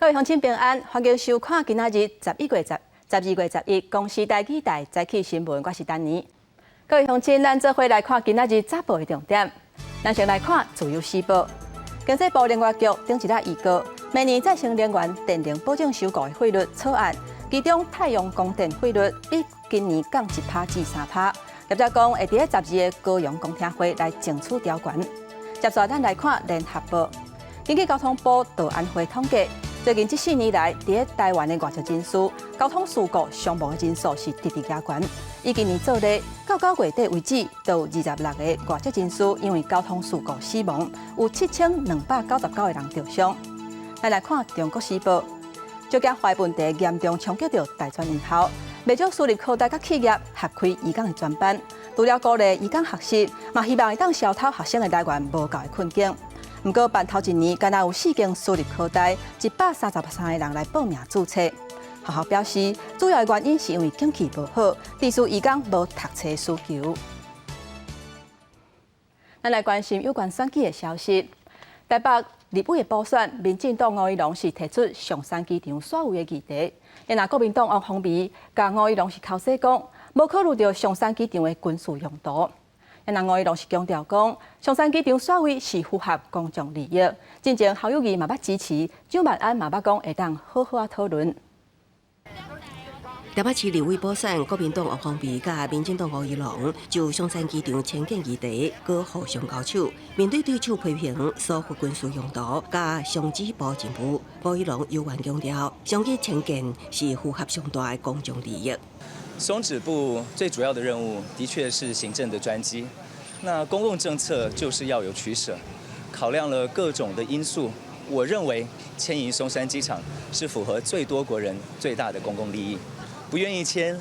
各位鄉親平安，歡迎收看今仔日11月12月11公視台語台早起新聞，我是丹妮。各位鄉親，咱做伙來看今仔日早報的重點。咱先來看《自由時報》，經濟部能源局頂一日預告，明年再生能源電能保證收購的費率草案，其中太陽光電費率比今年降1%至3%。業者講會佇咧12个高雄公聽會來爭取調懸。接續咱來看《聯合報》，根據交通部道安會統計，最近這4年來，佇咧台灣的外籍人士交通事故傷亡的人數是直直加懸。以今年做例，到9月底為止，就有26個外籍人士因為交通事故死亡，有7299個人著傷。咱來看《中國時報》，石硖懷問題嚴重衝擊著大專院校，袂少私立科大佮企業合開移工的專班，除了鼓勵移工學習，嘛希望會當消除學生的來源無夠的困境。毋過辦頭一年，干焦有四間私立科大133個人來報名註冊。學校表示，主要的原因是因為景氣無好，致使移工無讀冊需求。咱來關心有關選舉的消息。台北立委的補選，民進黨吳怡農是提出松山機場徙位的議題。若國民黨王鴻薇共吳怡農是剾洗講，無考慮著松山機場的軍事用途。若吳怡農是強調講，松山機場徙位是符合公眾利益。進前侯友宜嘛捌支持，蔣萬安嘛捌講會當好好仔討論。台北市立委補選，國民黨王鴻薇佮民進黨吳怡農就松山機場遷建議題，閣互相交手。面對對手批評疏忽軍事用途，佮雙子部任務，吳怡農猶原強調，松機遷建是符合上大的公眾利益。松指部最主要的任務，的確是行政的專機。那公共政策就是要有取捨，考量了各種的因素，我認為遷移松山機場是符合最多國人最大的公共利益。不願意遷，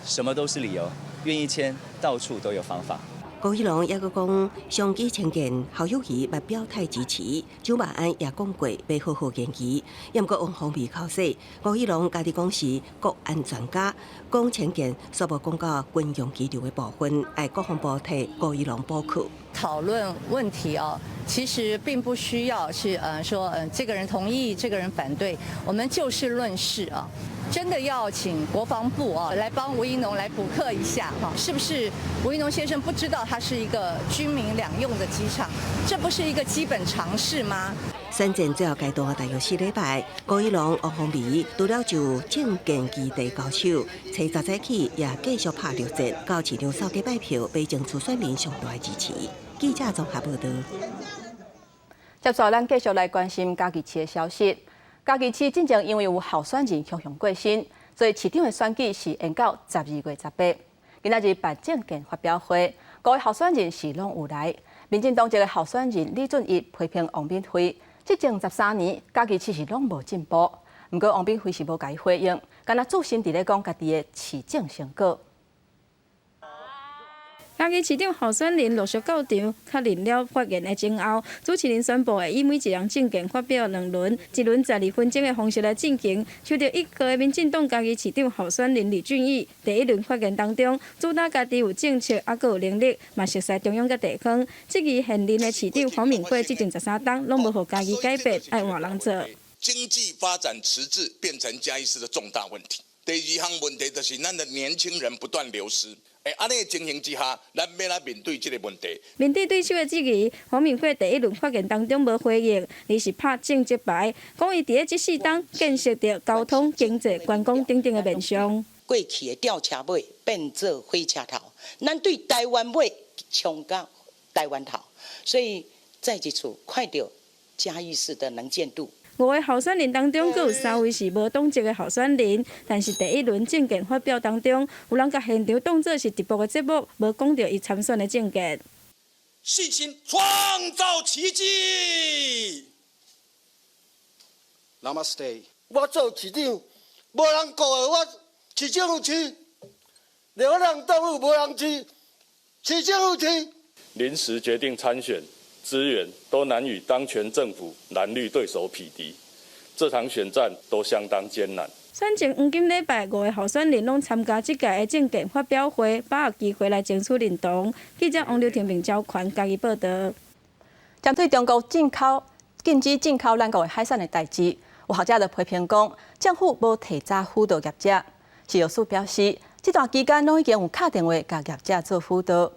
什麼都是理由；願意遷，到處都有方法。吳怡農猶閣講，松機遷建，侯友宜捌表態支持，蔣萬安也講過欲好好研究。毋過王鴻薇剾洗，吳怡農家己講是國安專家，講遷建煞無講到軍用機場的部分，愛國防部替吳怡農補課。討論問題哦，其實並不需要是說這個人同意，這個人反對，我們就事論事啊。真的要請國防部啊來幫吳怡農來補課一下哈，是不是吳怡農先生不知道它是一個軍民兩用的機場？這不是一個基本常識嗎？選戰最後階段大約4禮拜，吳怡農、王鴻薇除了就政見議題交手，初十早起也繼續拍六戰，到市場掃街拜票，欲爭取選民上大的支持。記者綜合報道。接續咱繼續來關心嘉義市的消息。嘉義市進前因為有候選人雄雄過身，所以市長的選舉是延到12月18。今仔日辦政見發表會，五个候選人是攏有來。民進黨籍的候選人李俊逸批評王敏惠，執政13年，嘉義市是攏無進步。毋過王敏惠是無共伊回應，干焦專心佇咧講家己的市政成果。嘉義市長候選人陸續到場，確認了發言的前後，主持人宣布會以每一人政見發表兩輪，一輪12分鐘的方式來進行。抽著1號的民進黨嘉義市長候選人李俊逸，第一輪發言當中，主打家己有政策，猶閣有能力，嘛熟似中央佮地方。質疑現任的市長黃敏惠執政13冬，攏無予嘉義改變，愛換人做。經濟發展遲滯變成嘉義市的重大問題。第二項問題就是咱的年輕人不斷流失。欸，按呢情形之下，咱欲按怎面對這個問題？面對對手的質疑，黃敏惠第一輪發言當中無回應，而是拍政績牌，講伊佇咧這4冬建設著交通、經濟、觀光等等的面向。過去的吊車尾變做火車頭，咱對台灣尾衝到台灣頭，所以再一次看著嘉義市的能見度。五个候選人當中，閣有三位是無黨籍的候選人，但是第一輪政見發表當中，有人共現場當作是直播的節目，無講著伊參選的政見。信心創造奇蹟。 Namaste。我做市長，無人顧的，我市政府市，流浪動物無人飼，市政府飼。臨時決定參選，資源都難與當權政府藍綠對手匹敵，這場選戰都相當艱難。選前黃金禮拜，五个候選人攏參加這屆的政見發表會，把握機會來爭取認同。記者王劉婷、明昭權嘉義報導。針對中國進口禁止進口咱國的海產的代誌，有學者就批評講，政府無提早輔導業者。食藥署表示，這段期間攏已經有敲電話共業者做輔導。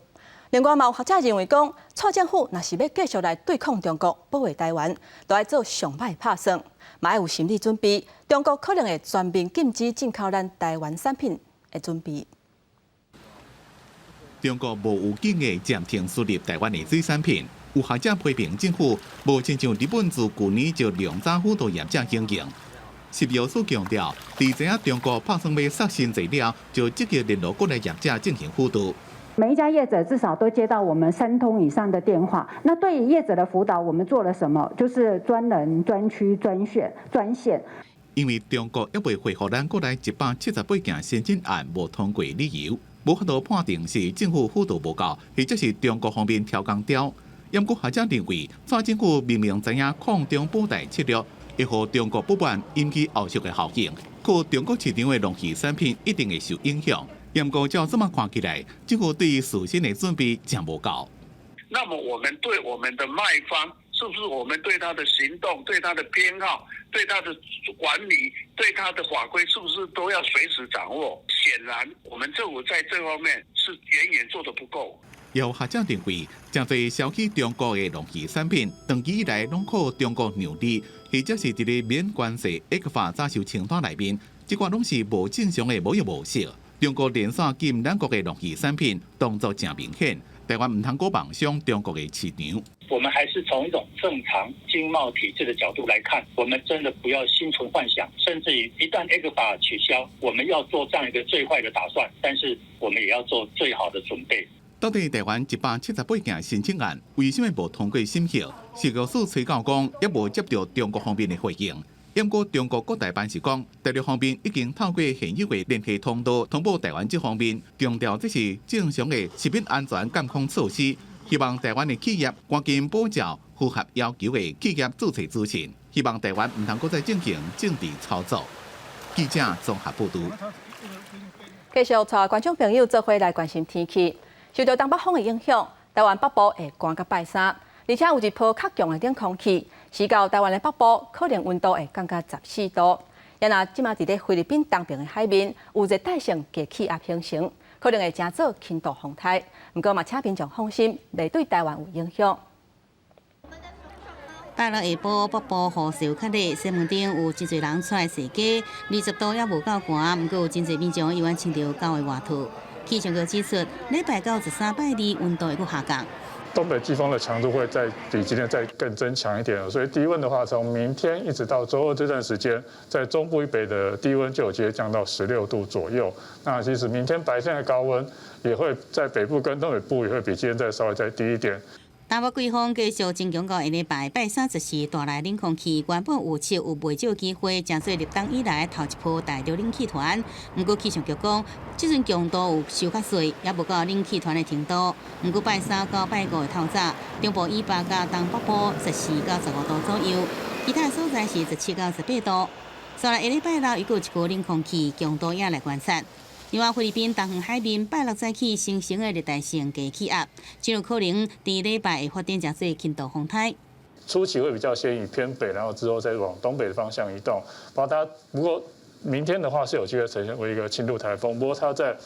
另外嘛有學者認為講，蔡政府若是欲繼續來對抗中國，保衛台灣，就愛做上歹拍算，嘛愛有心理準備，中國可能會全面禁止進口咱台灣產品的準備。中國無預警的暫停輸入台灣的水產品，有學者批評政府無親像日本自舊年就良早輔導業者經營。食藥署強調，佇知影中國拍算欲殺新濟了，就積極聯絡國內業者進行輔導。每一家業者至少都接到我們三通以上的電話。那對於業者的輔導，我們做了什麼？就是專人、專區、專線、專線。因為中國猶未回覆咱國內178件申請案無通過理由，無法度判定是政府輔導無夠，或者是中國方面刁工刁。毋過學者認為，蔡政府明明知影抗中保台策略會予中國不滿，引起後續的效應，可中國市場的農漁產品一定會受影響。毋過照這麼看起來，政府對事先的準備誠無夠。那麼我們對我們的賣方，是不是我們對他的行動、對他的偏好、對他的管理、對他的法規，是不是都要隨時掌握？顯然，我們政府在這方面是遠遠做得不夠。有學者認為，誠濟銷去中國的農漁產品，長期以來攏靠中國讓利，或者是佇咧免關稅、ECFA 早收清單內面，這寡攏是無正常的貿易模式。中國連續禁咱國的農漁產品，動作誠明顯。台灣毋通閣盲相中國的市場。我們還是從一種正常經貿體制的角度來看，我們真的不要心存幻想，甚至於一旦 ECFA 取消，我們要做這樣一個最壞的打算，但是我們也要做最好的準備。到底台灣178件申請案，為啥物無通過審核？食藥署催告講，猶無接著中國方面的回應。毋過中國國台辦是講，大陸方面已經透過現有的聯繫通道通報台灣這方面，強調這是正常的食品安全監控措施，希望台灣的企業趕緊保照符合要求的企業註冊資訊，希望台灣毋通閣再進行政治操作。記者綜合報導。繼續帶觀眾朋友做伙來關心天氣，受著東北風的影響，台灣北部會寒到拜三，而且有一波較強的冷空氣，時到台灣的北部可能溫度會降到14度。也若這馬佇咧菲律賓東邊的海面有熱帶性低氣壓形成，可能會成做輕度風颱。毋過嘛，請民眾放心，袂對台灣有影響。拜六下晡，北部雨勢有較熱，西門町有真濟人出來踅街，20度猶無夠寒，毋過有真濟民眾猶原穿著厚的外套。氣象局指出，禮拜到13拜二溫度會閣下降。東北季風的強度會再比今天再更增強一點，所以低溫的話，從明天一直到週二這段時間，在中部以北的低溫就有機會降到16度左右。那其實明天白天的高溫也會在北部跟東北部也會比今天再稍微再低一點。東北季風繼續增強到下禮拜拜三14帶來冷空氣，原本預測有袂少機會成做立冬以來頭一波大陸冷氣團。毋過氣象局講，這陣強度有傷較細，猶無到冷氣團的程度。毋過拜三到拜五的透早，中部以北佮東北部14到15度左右，其他所在是17到18度。煞來下禮拜六又閣有一股冷空氣強度也來觀察。另外，菲律賓東方海面拜六早起形成的熱帶性低氣壓，真有可能佇禮拜會發展成做輕度風颱。初期會比較先以偏北，然後之後再往東北的方向移動。不過它不過明天的話是有機會呈現為一個輕度颱風。不過它在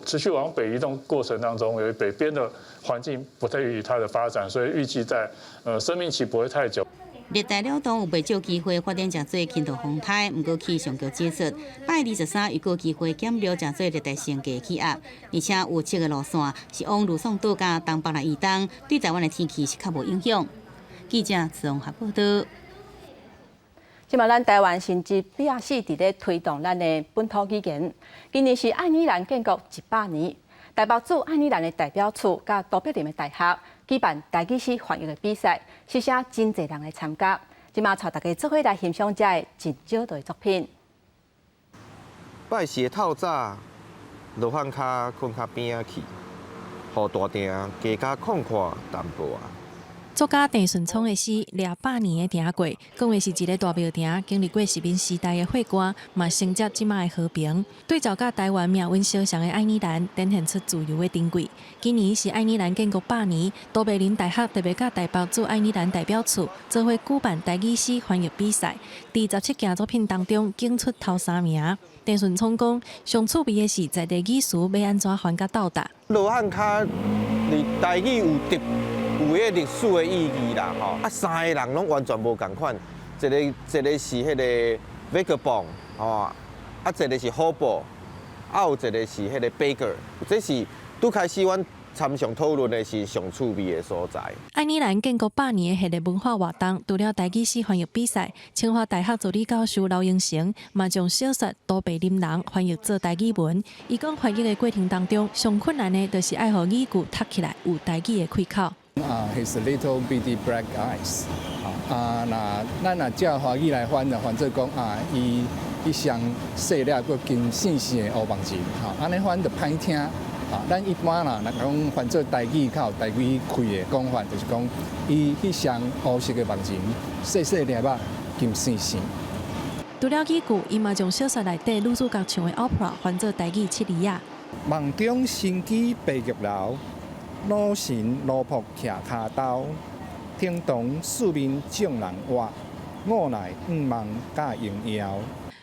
持續往北移動過程當中，由於北邊的環境不利於它的發展，所以預計在生命期不會太久。熱帶擾動有袂少機會發展成做輕度風颱，毋過氣象局指出，拜23又閣有機會減弱成做熱帶性低氣壓，而且預測的路線是往呂宋島佮東北來移動，對台灣的天氣是較無影響。記者綜合報導。這馬咱台灣甚至表示佇咧推動咱的本土語言。今年是愛爾蘭建國100年，台北駐愛爾蘭的代表處佮都柏林的大學舉辦台語詩翻譯的比賽，吸引真濟人來參加。這馬帶大家做伙來欣賞這个真少的作品。拜四的透早，羅漢跤睏較邊仔去，予大埕加較曠闊淡薄仔。作家鄭順聰的詩《掠百年的埕過》，講的是一个大廟埕經歷過殖民時代的血汗，嘛承接這馬的和平。對照佮台灣命運相像的愛爾蘭，展現出自由的珍貴。今年是愛爾蘭建國百年，都柏林大學特別佮台北駐愛爾蘭代表處做伙舉辦台語詩翻譯比賽，佇17件作品當中揀出頭三名。鄭順聰講，上趣味的是在地語詞欲按怎翻佮鬥搭。羅漢跤佇台語有特有彼個歷史的意義啦，吼啊三个人攏完全無仝款，一个一个是彼个 vagabond 吼，啊一个是 hobo，啊有一个是彼个 beggar，這是拄開始阮參詳討論的是上趣味的所在。愛爾蘭建國百年的系列文化活動，除了台語詩翻譯比賽，清華大學助理教授劉英成嘛將小說《都柏林人》翻譯做台語文。伊講翻譯的過程當中，上困難的就是愛予語句讀起來有台語的開口。啊，his little bitty black eyes。啊，若咱若照華語來翻，就翻做講啊，伊彼雙細粒閣金細細的烏目仁，吼，按呢翻就歹聽。啊，咱一般啦，若講翻做台語較有台語氣的講法，就是講伊彼雙烏色的目仁，細細粒仔，金細細。除了語句，伊嘛將小說內底女主角唱的 opera 翻做台語七字仔。夢中神居白玉樓，老神羅卜徛跤兜，天堂四面眾人活，我來向望佮榮耀。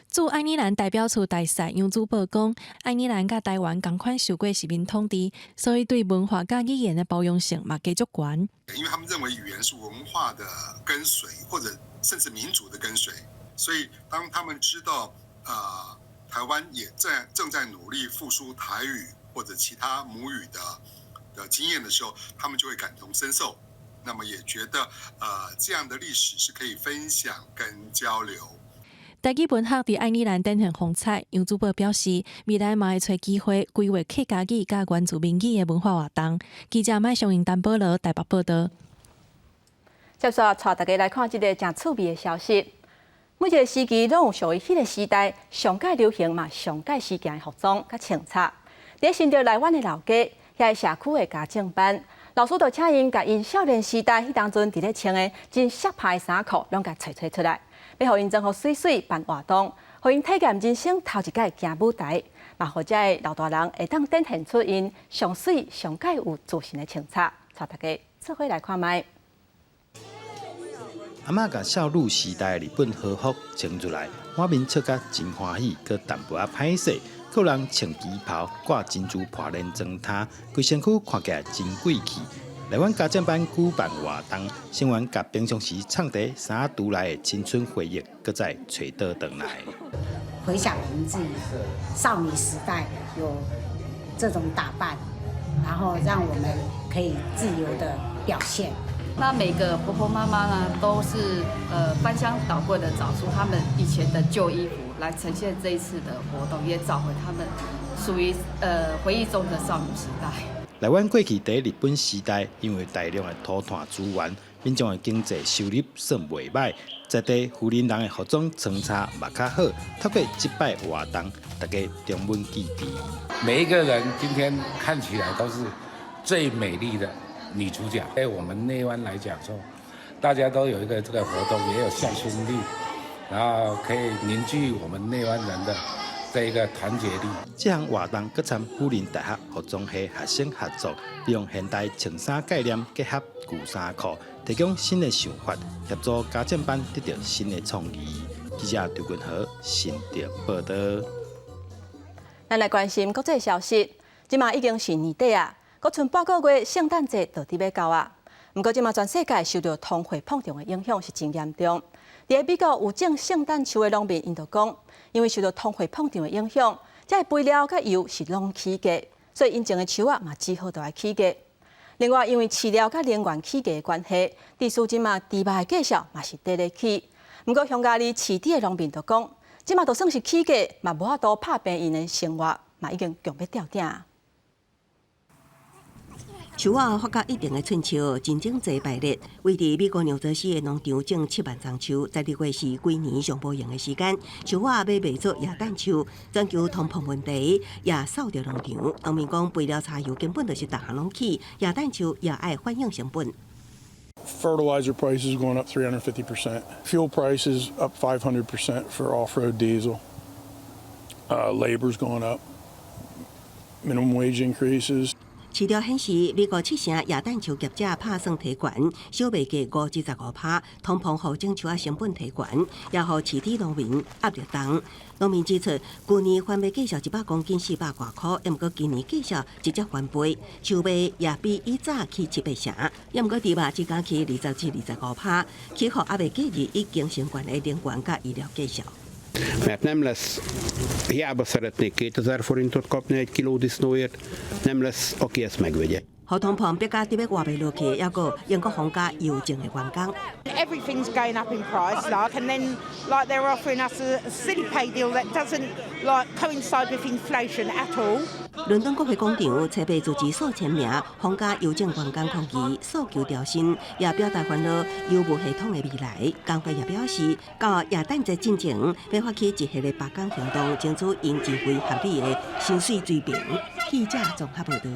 駐愛爾蘭代表處大使楊祖寶講，愛爾蘭佮台灣仝款受過殖民統治，所以對文化佮語言的包容性嘛加足懸。因為他們認為語言是文化的根髓，或者甚至民族的根髓，所以當他們知道，台灣也在正在努力復甦台語或者其他母語的經驗的時候，他們就會感同身受，那麼也覺得，這樣的歷史是可以分享跟交流。台語文學佇愛爾蘭展現風采，楊祖寶表示，未來嘛會揣機會規劃客家語佮原住民語的文化活動。記者麥尚英、陳保羅台北報導。接續帶大家來看這个誠趣味的消息。每一个時期攏有屬於彼个時代上蓋流行嘛上蓋時行的服裝佮穿插。佇新竹內灣的老街，遐个社區的家政班，老師就請𪜶共𪜶少年時代彼當陣佇咧穿的真瀉拍的衫褲，攏共揣揣出來，欲予𪜶裝予媠媠辦活動，予𪜶體驗人生頭一擺行舞台，嘛予這个老大人會當展現出𪜶上媠上蓋有自信的穿插。帶大家做伙來看覓。阿嬤共少女時代的日本和服穿出來，滿面笑甲真歡喜，閣淡薄仔歹勢。閣有人穿旗袍，掛珍珠破鏈妝頭，規身軀看起來真貴氣。內灣家政班舉辦活動，成員共平常時藏佇衫櫥內的青春回憶，閣再揣倒轉來。回想我們自己少女時代有這種打扮，然後讓我們可以自由的表現。那每個婆婆媽媽呢，都是翻箱倒櫃的找出他們以前的舊衣服來呈現這一次的活動，也找回他們屬於回憶中的少女時代。內灣過去佇日本時代，因為大量的塗炭資源，民眾的經濟收入算袂䆀，在地婦人的服裝穿插嘛較好。透過這擺活動，大家重溫記憶。每一個人今天看起來都是最美麗的女主角。在我們內灣來講說，大家都有一個這個活動，也有向心力，然後可以凝聚我們內灣人的這一個團結力。這項活動閣參輔仁大學服裝系學生合作，利用現代穿衫概念結合舊衫褲，提供新的想法，協助家政班得到新的創意。記者劉君和新竹報導。咱來關心國際消息，這馬已經是年底啊，閣賰半個月，聖誕節就佇欲到啊。毋過這馬全世界受著通貨膨脹的影響是真嚴重。佇美國有種聖誕樹的農民，𪜶就講，因為受著通貨膨脹的影響，這个肥料佮油是攏起價，所以𪜶種的樹仔嘛只好著愛起價。另外，因為飼料佮能源起價的關係，致使這馬豬肉的價數嘛是綴咧起。毋過，匈牙利飼豬的農民就講，這馬就算是起價，嘛無法度拍平𪜶的生活，嘛已經強欲吊頂。樹仔發到一定的寸尺，真整齊排列。位佇美國紐澤西的農場種7萬叢樹，12月是規年上無閒的時間。樹仔欲賣做耶誕樹，全球通膨問題也掃著農場。農民講，肥料柴油根本就是逐項攏起，耶誕樹也愛反映成本。Fertilizer prices going up 350%. Fuel prices up 500% for off-road diesel. Labor's going up. Minimum wage increases. 市調顯示，美國七成耶誕樹業者拍算提懸，小賣價5至15%，通膨予種樹仔成本提懸，也予飼豬農民壓力重。農民指出，舊年番麥價數100公斤400外箍，毋過今年價數直接翻倍，樹賣也比以早起七八成。毋過豬肉只敢起20至25%，起予猶未計入已經升懸的能源佮醫療價數。 Mert nem lesz, hiába szeretnék 2000 forintot kapni egy kiló disznóért, nem lesz, aki ezt megvegye. 予通膨逼甲得欲活袂落去，抑閣英國皇家郵政的員工。 Everything's going up in price, like, and then like they're offering us a silly pay deal that doesn't like coincide with inflation at all. 倫敦國會廣場，初八組織數千名皇家郵政員工抗議，訴求調薪，也表達煩惱郵務系統的未來。工會也表示，到耶誕節進前，欲發起一系列罷工行動，爭取𪜶認為合理的薪水水平。記者綜合報導。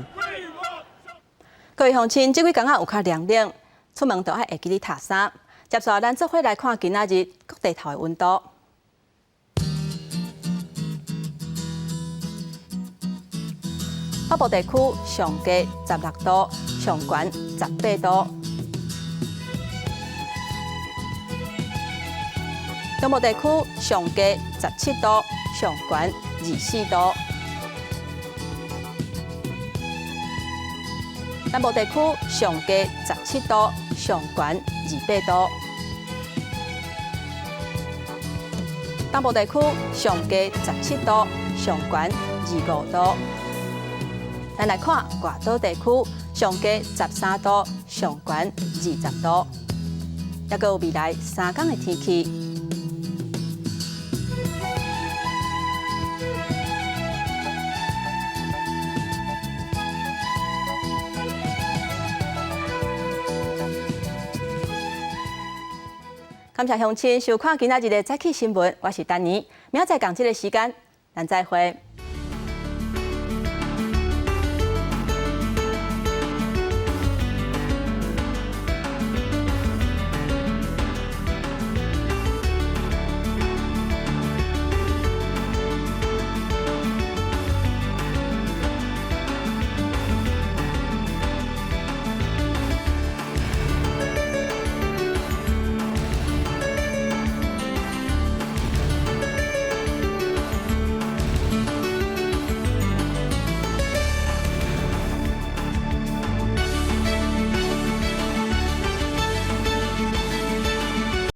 各位鄉親，這幾工仔有較涼冷，出門都愛會記得疊衫。接下來，咱做伙來看今仔日各地頭的溫度。北部地區上低16度，上懸18度。中部地區上低17度，上懸24度。南部地區上低17度，上懸28度。東部地區上低17度，上懸25度。咱來看外島地區上低13度，上懸20度。抑閣有未來3天的天氣。感謝鄉親收看今仔日的早起新聞，我是丹妮，明仔載仝這个時間，咱再會。